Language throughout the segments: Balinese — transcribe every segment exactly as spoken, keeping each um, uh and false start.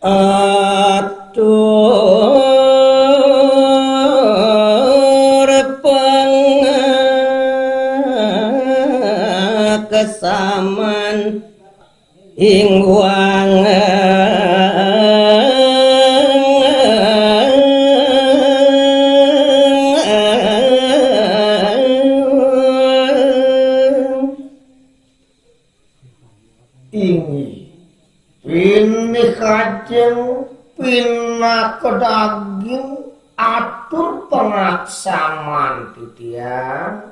Atur pangaksaman ing wang inggih. Pinih ajeng pinaka daging atur pangaksaman titiang,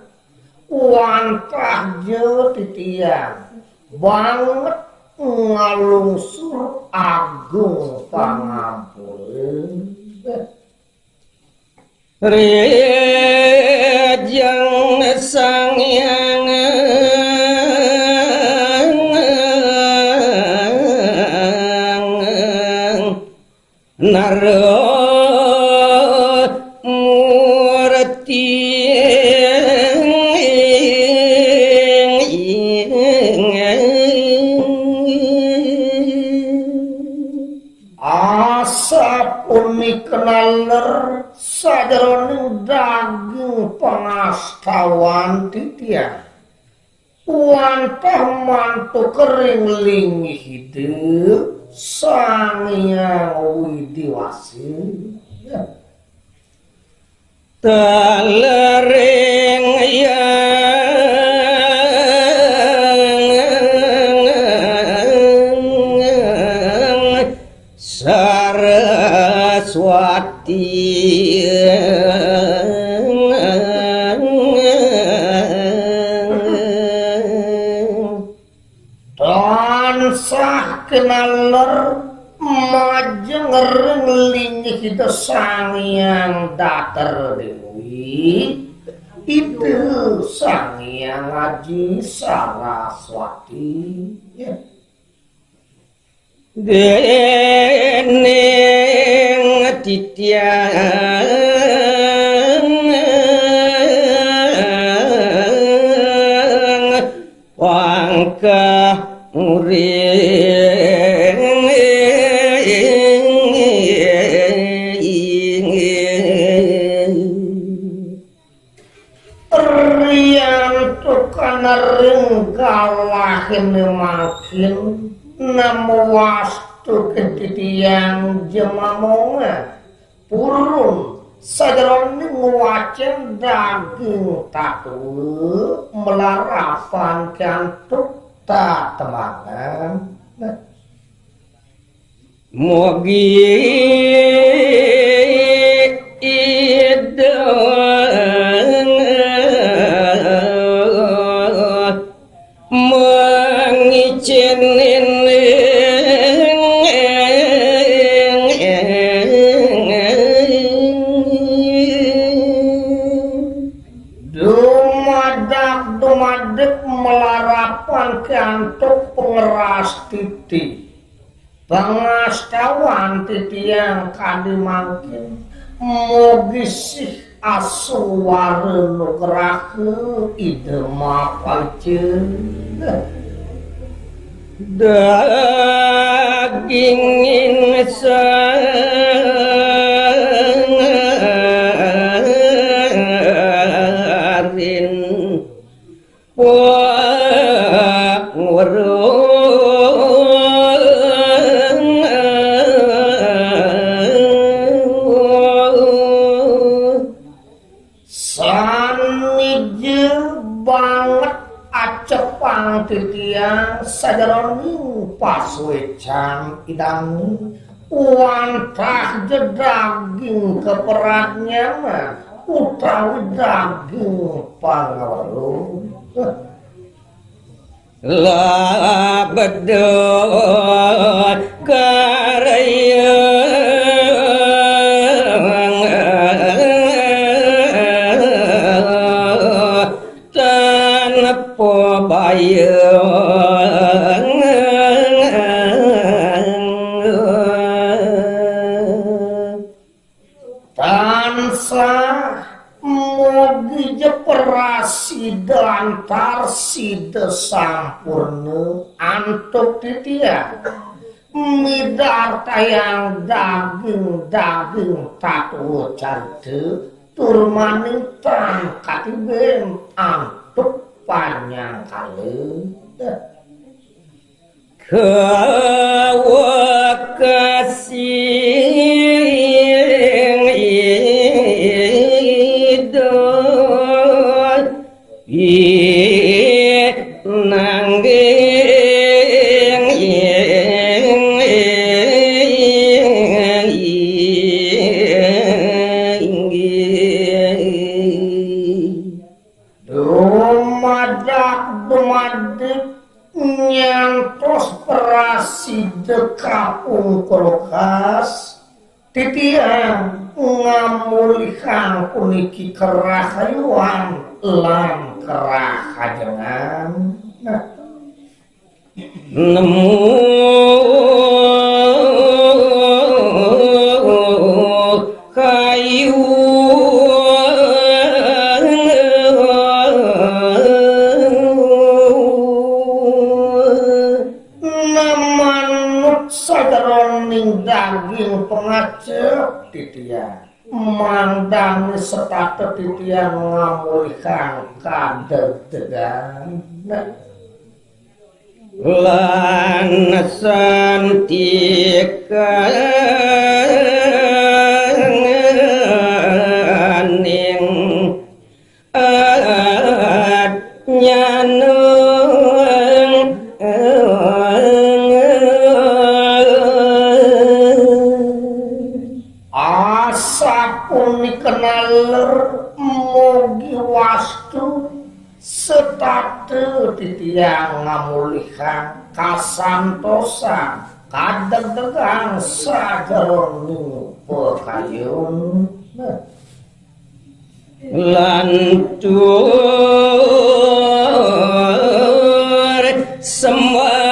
wantah ja titiang banget ngalungsur agung pangampura. Rijeng Sang Hyang Nara Murti. Asapunika naler sajeroning daging pangastawan titiang, wantah mantuk ring linggih Ida Sang Hyang Widhi Wasa. Talering Hyang Saraswati. Tansah kinaler majeng ring linggih Ida Sang Hyang Datar Dewi, Ida Sang Hyang Aji Saraswati. Dening titiang pangkah uring. Riantukan ring galahé mangkin, namuwastu titiang jemamongan purun sajeroning ngwacén daging tatwa malarapan kantuk tatemangan. Mugi Ida mangicinin dumadak dumadak malarapan kantuk pangrastiti. Pangastawan titiang kadi mangkin, mugi sih asuwara nugraha Ida Maha Panca. Daging insarin pangurung. Sanija banget acepang titiang sajeroning pasuécan idamé, wantah ja daging kapradnyanan utawi daging pangaweruh. Labda karya tanpa bayang. Tansah mugi ja prasida antar sida sampurna antuk titiang. Midartayang daging-daging tatuwa carita tur maningtang katibén antuk panyangkala. Kawekasing Ida, ih, nangging Dumadak-dumadik nyantos prasida kapungkur wekas, titiang ngamolihang puniki karahayuan lan karahajengan. Nemu kayu manut sajeroning daging pangacep titiang. Mangdane setata titiang ngamolihang kadegdegan. Lan santikaning nyanung. Asapunika naler mugi wastu setata titiang ngamolihang kasantosan kadegdegan sajeroning pakayun. Lan tur sembah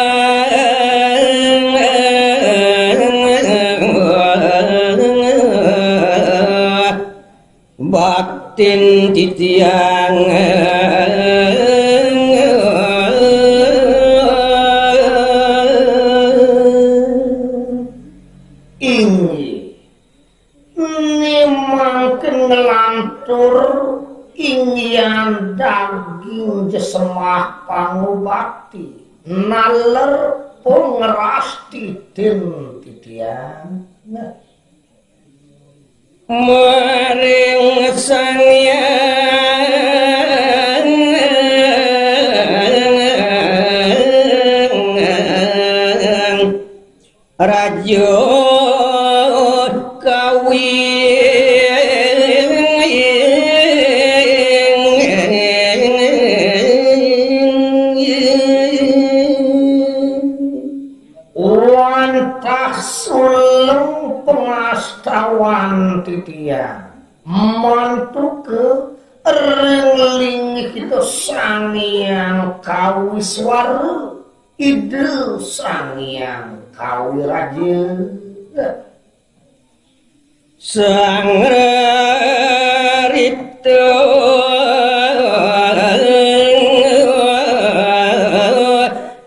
baktin titiang. Inggih, ni mangkin nglantur inggihan daging jesemah pangubakti, naler pangrastiten titiang. Nah. Maring Sang Hyang Raja Kawi. Wantah suleng pangastawan titiang mantuka ring linggih Ida Sang Hyang Kawiswara, Ida Sang Hyang Kawiraja. Sang Raripta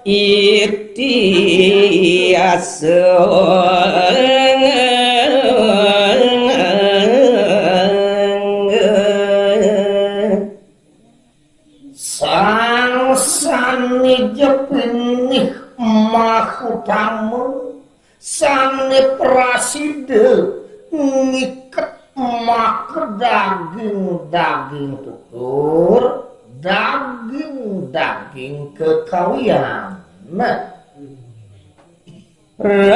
Iti Asa. Sang sané ja pinih mahutama, sané prasida ngiket makadaging-daging tutur, daging-daging kekawian. Nah. Ramoyan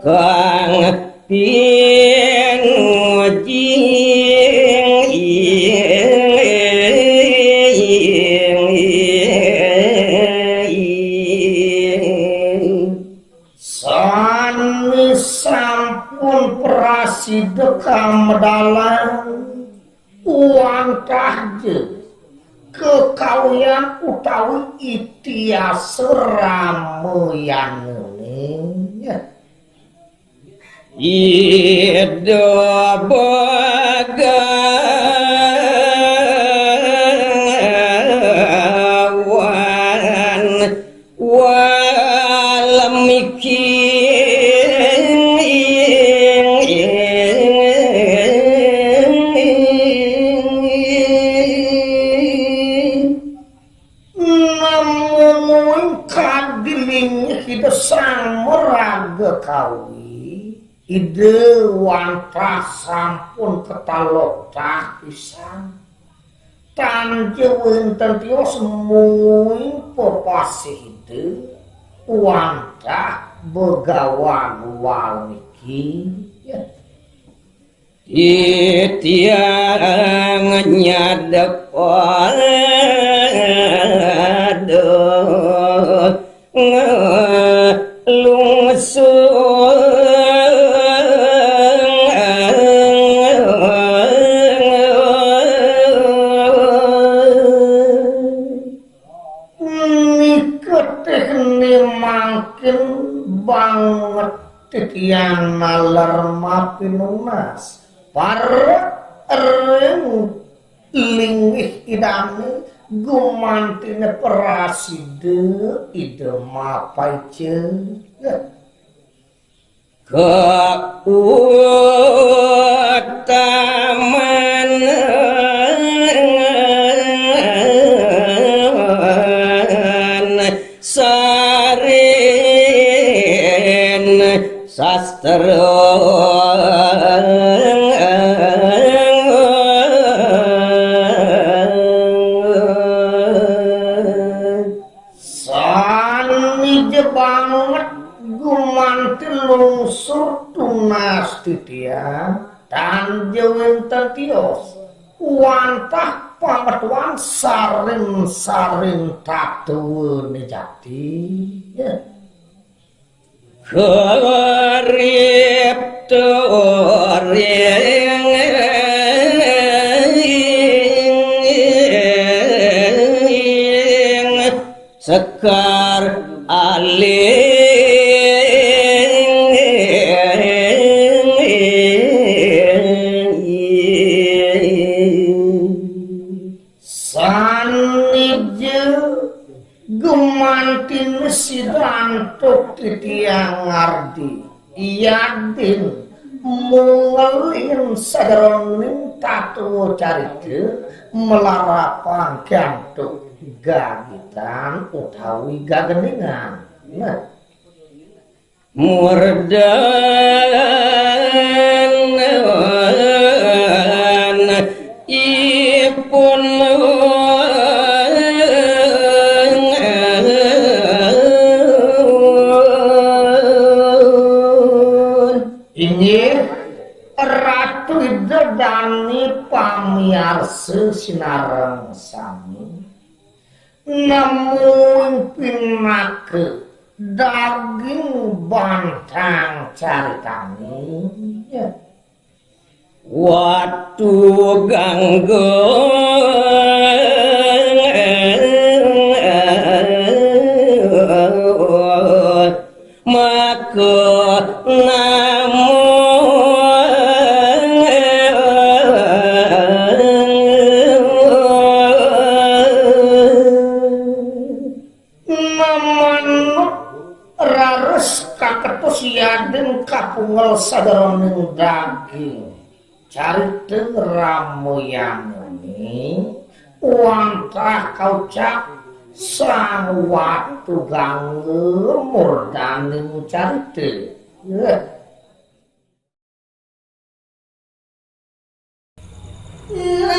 kang pinuji. Sané sampun prasida kamedalang, wantah ja kekawian utawi itiasa ramayanané. Ida Baga kawi, Ida wantah sampun katalotah pisan. Tan ja wénten tios mungguing pepasih Ida wantah Begawan Walmiki. Ya. Titiang nyadep pada lungsur. Nika téh né mangkin banget titiang naler mapinunas. Para ring linggih Idané gumantiné prasida Ida mapaica. Kautaman sarin sastra. Sanija banget gumanti lungsur tunas titiang, tan ja wénten tios. Wantah pametuan sarin-sarin tatuané jati. Karip turing Sekar Aling. Sanija gumantiné sida antuk titiang ngardi, yadin mungelin sajeroning tatua carita malarapan kantuk gagitan utawi gagendingan. Nah, murdan ipun Inggih, Ratu Ida dané pamiarsa sinareng sami, nemu pinaka daging bantang caritané. Watu gangga maka namo. Manut raris kaketus yadin kapungel sajeroning daging. Carita Ramayana wantah kaucap Sang Watu Gangga murdaning carita. Lanjut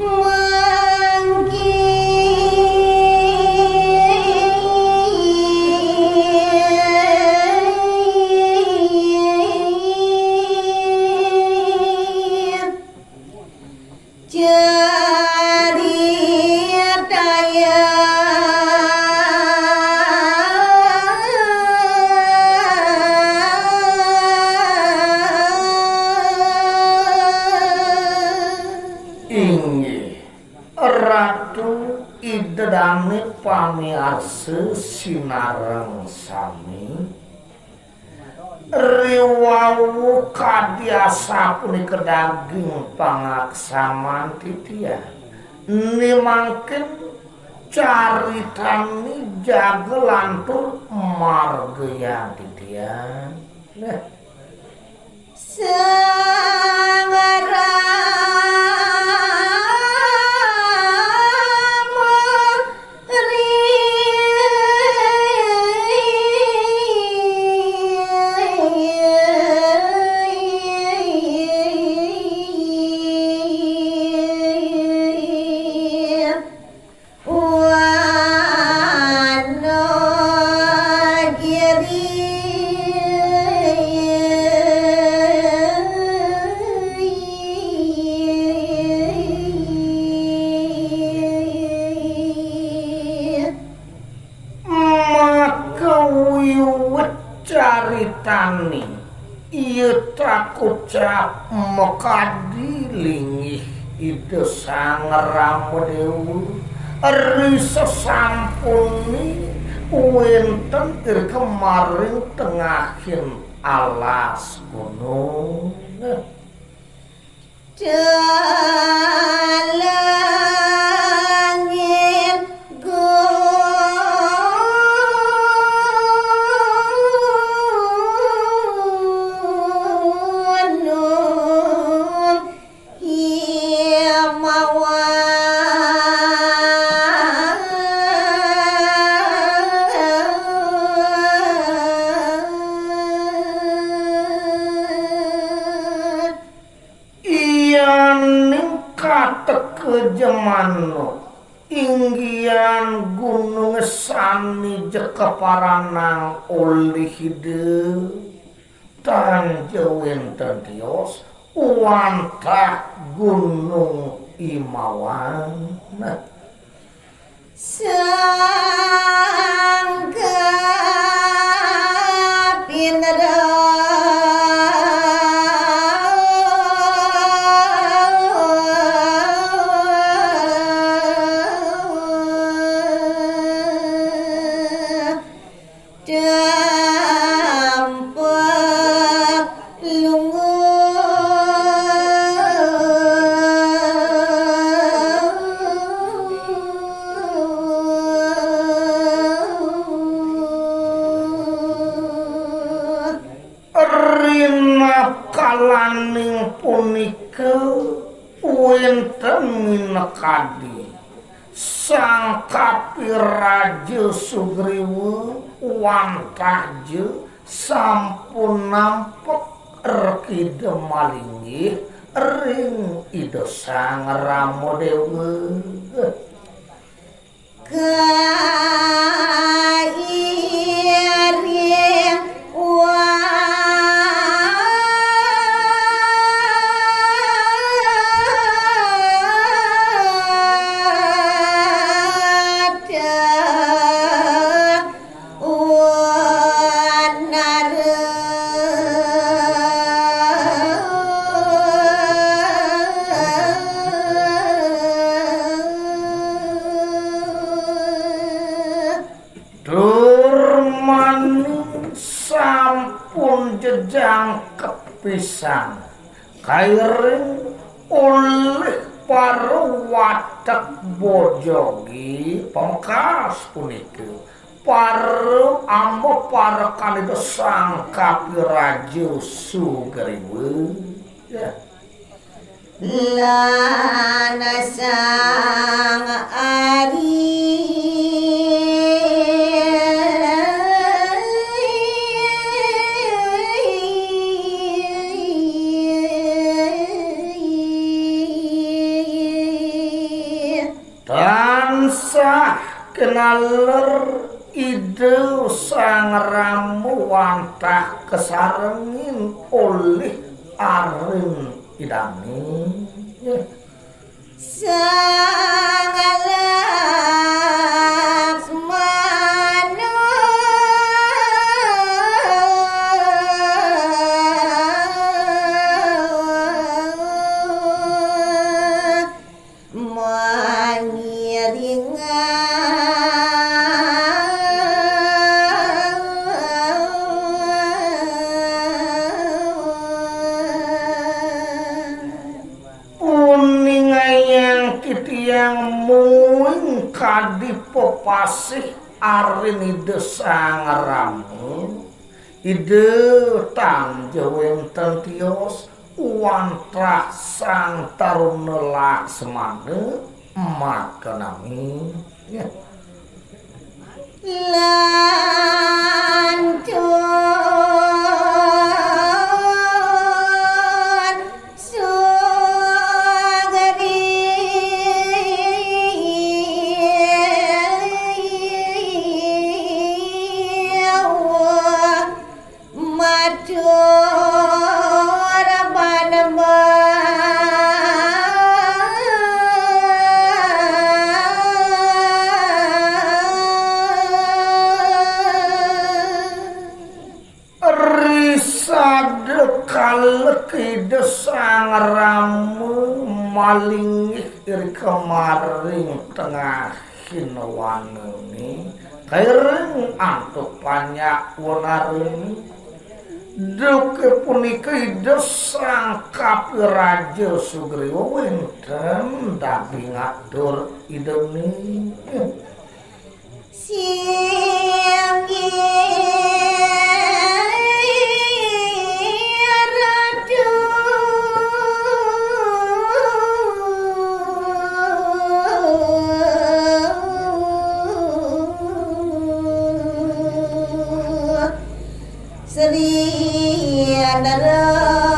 mangkin. Inggih, Ratu Ida dané pamiarsa sinareng sami. Riwau kadi asapunika daging pangaksaman titiang. Né mangkin caritané jaga lantur margayang titiang. Nah. Sangaran Tani, iya tak ucap makadi linggih Ida Sang Rama Dewa, ri sasampuné wénten ri kemaring tengahing alas gunung. Dalangin gunung himawan. Yaning kateka jemana, inggihan gunung sané ja kaparanang olih Ida, tan ja wénten tios wantah gunung imawan. Sang kapindra. Dampak lungguh. Rinakalaning punika wénten minakadi. Sang Kapiraja Sugriwa wantah ja sampun nampek rekida malinggih ring Ida Sang Rama Dewa. Kairing wadah wanara. Tur maning sampun jejangkep pisan, kairing olih para watek bojogi pamekas punika, para ambeparekan Ida Sang Kapiraja Sugriwa. Ya. Lan sang ari. Tansah kinaler Ida Sang Rama wantah kasarengin olih arin Idané. Sang Laksmana. Mangiringan. Uningayang titiang mungguing kadi pepasih arin Ida Sang Rama. Ida tan ja wénten tios wantah Sang Taruna Laksmana maka nami. Ya. Lantur sugri. Matur panembahan. Kalek Ida Sang Rama malinggih ri kemaring tengahing wanune, kairing antuk panyak wenarene. Duke punika Ida Sang Kapiraja Sugriwa wenten daging atur Idane. Singgih Ratu. Sri Narapati.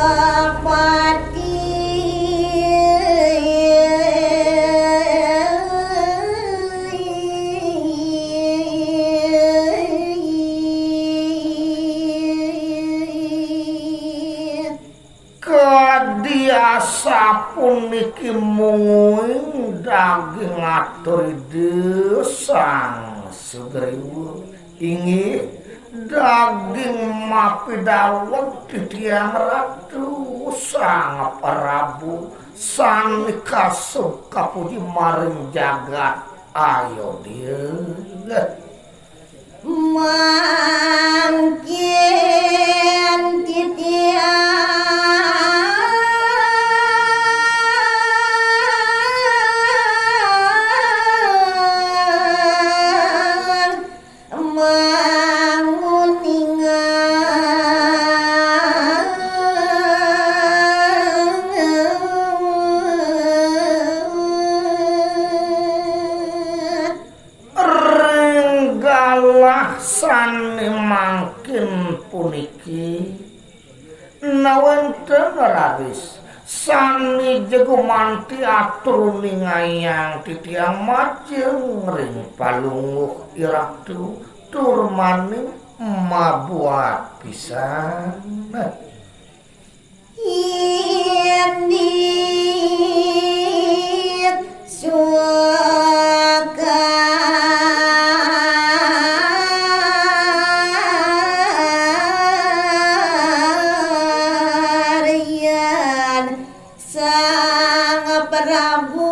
Kadi asapuniki mungguing daging atur Ida Sang Sugriwa. Inggih, daging mapidaweg titiang Ratu Sang Prabu sane kasub kapuji maring jagat Ayodya. Mangkin titiang manguningan ring galah sane mangkin puniki. Nawenten raris sane jegumanti atur ningayang titiang majeng ring palungguh Iratu tur maning mabuat pisan. Indik suka rian Sang Prabu.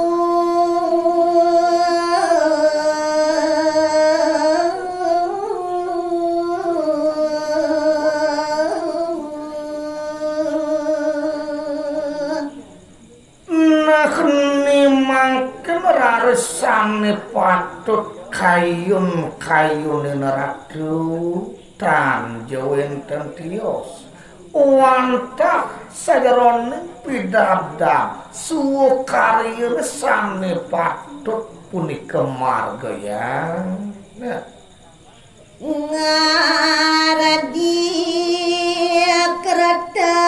Nah, ne mangkin raris sane patut kayun-kayunin Ratu, tan ja wenten tios. Wantah sajeroning pidabdab sukaryane sane patut punika margayang. Nah. Ngaradi kreta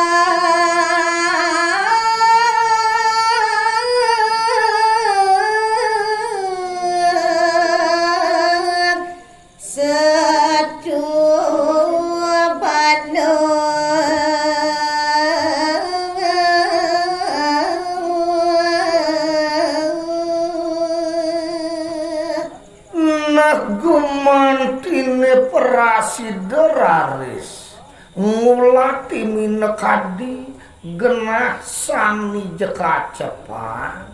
setu bandung. Nah, gumantine prasida raris ngulati minakadi genah sane ja kacepang,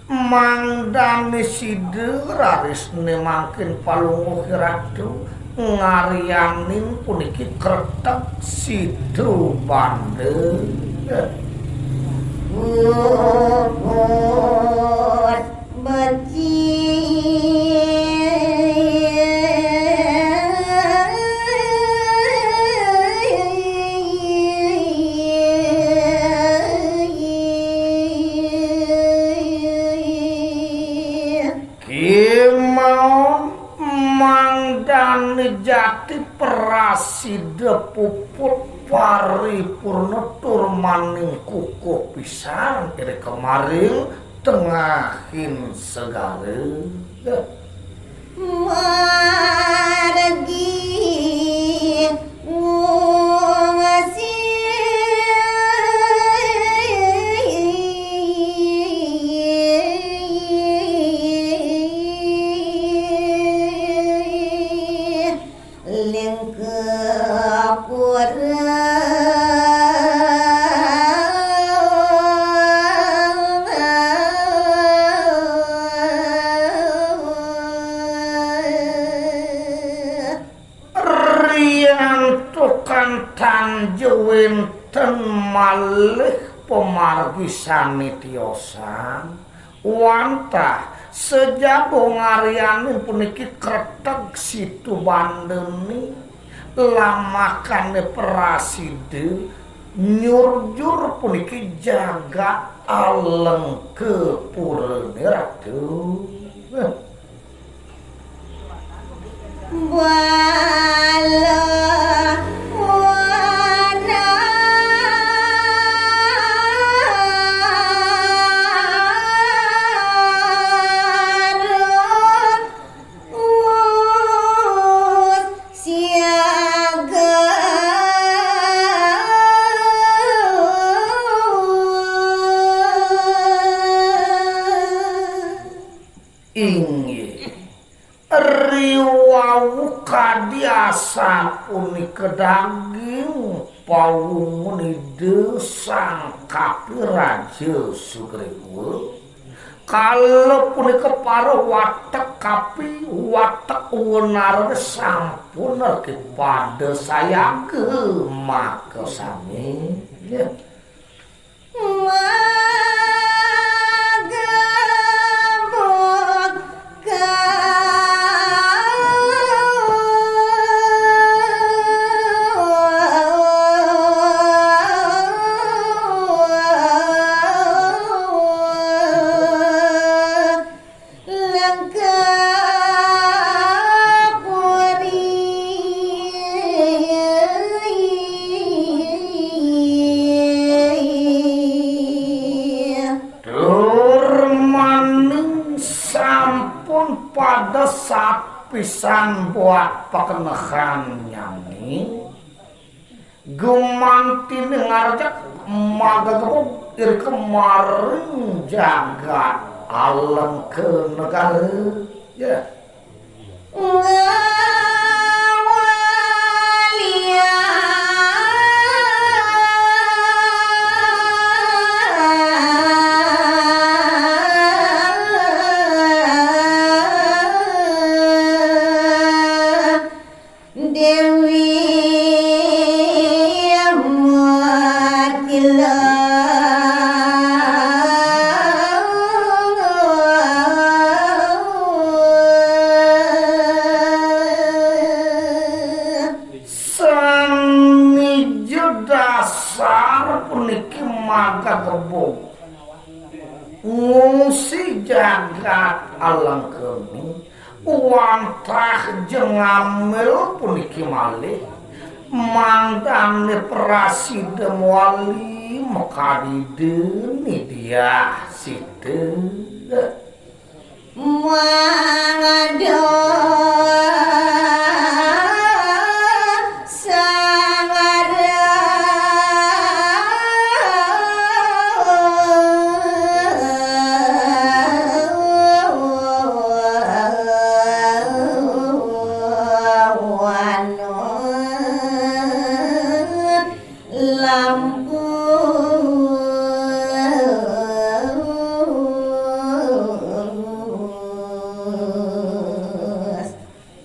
mangdane sida raris ne mangkin palungguh Ratu ngaryanin puniki kreteg situ bandeng. Puput becik. Kemaon mangdane jati prasida puput paripurna tur maning kukuh pisan iri kemaring tengahing segara. Margi ngungsi ling ka pura. Tan tanja wénten malih pamargi sané tiosan, wantah sajaba ngaryanin puniki kreteg Situ Bandeni, lamakané prasida nyurjur puniki jagat Alengkapurané, Ratu. Bala warung siaga. Inggih. Riwau kadi asapunika daging pawungun Ida Sang Kapi Raja Sugriwa. Kala punika para watek kapi, watek wenarane sampun rgi pada sayaga maka sami. Ya. Lengkapuri. Tur maning sampun pada sapisan buat pakenehan nyami. Gumanti ngarejek magagebug irika maring jagat Alengka Negara. Ya. Ngawaliang. Dewi Muakila. Sami dasar puniki magagebug. Ngungsi jagat Alengkeni, wantah jengamel puniki malih, mangdane prasida mawali makadi Ida Sita. Mangda sangara. Lampus.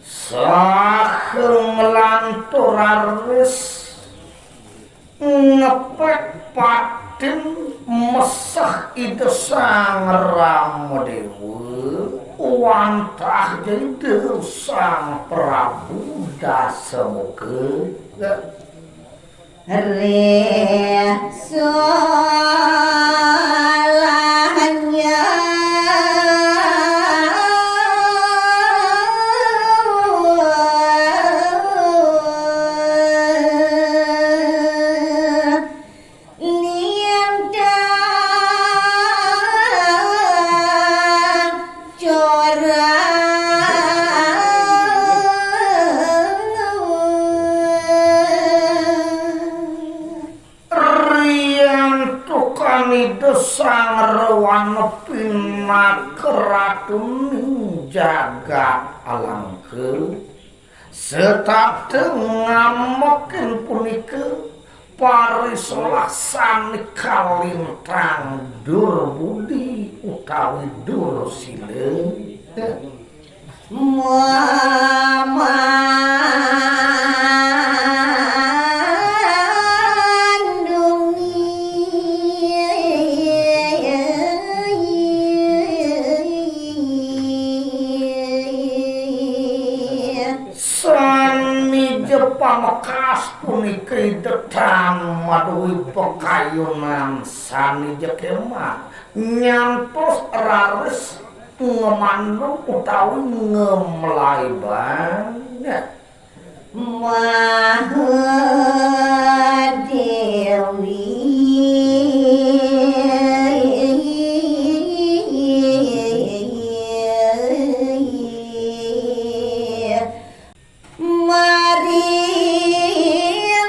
Saha nglantur raris ngepek patin meseh Ida Sang Ramadewa, wantah Ida Sang Prabu Dasamuka. Ri solahnya. Lintang corang. Riantukan Ida Sang Rawana pinaka ratuning jagat Alengka, setata ngamekin punika parisolah sane kalintang durbudi utawi dursila. Muhammad. Pamekas punika Ida tan madué pakayunan sané ja kémah, nyantos raris ngemandung utawi ngemlaiban. Mahadewi. Mari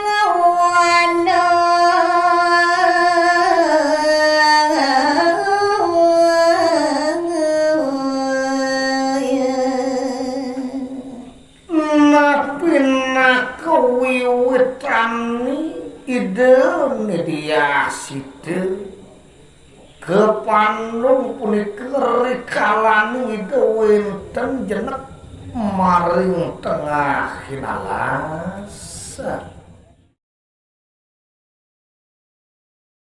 ngwana. Napi naka wiwitane Ida Widya Sita kapandung punika rikalaning Ida wenten jenek maring tengahing alas.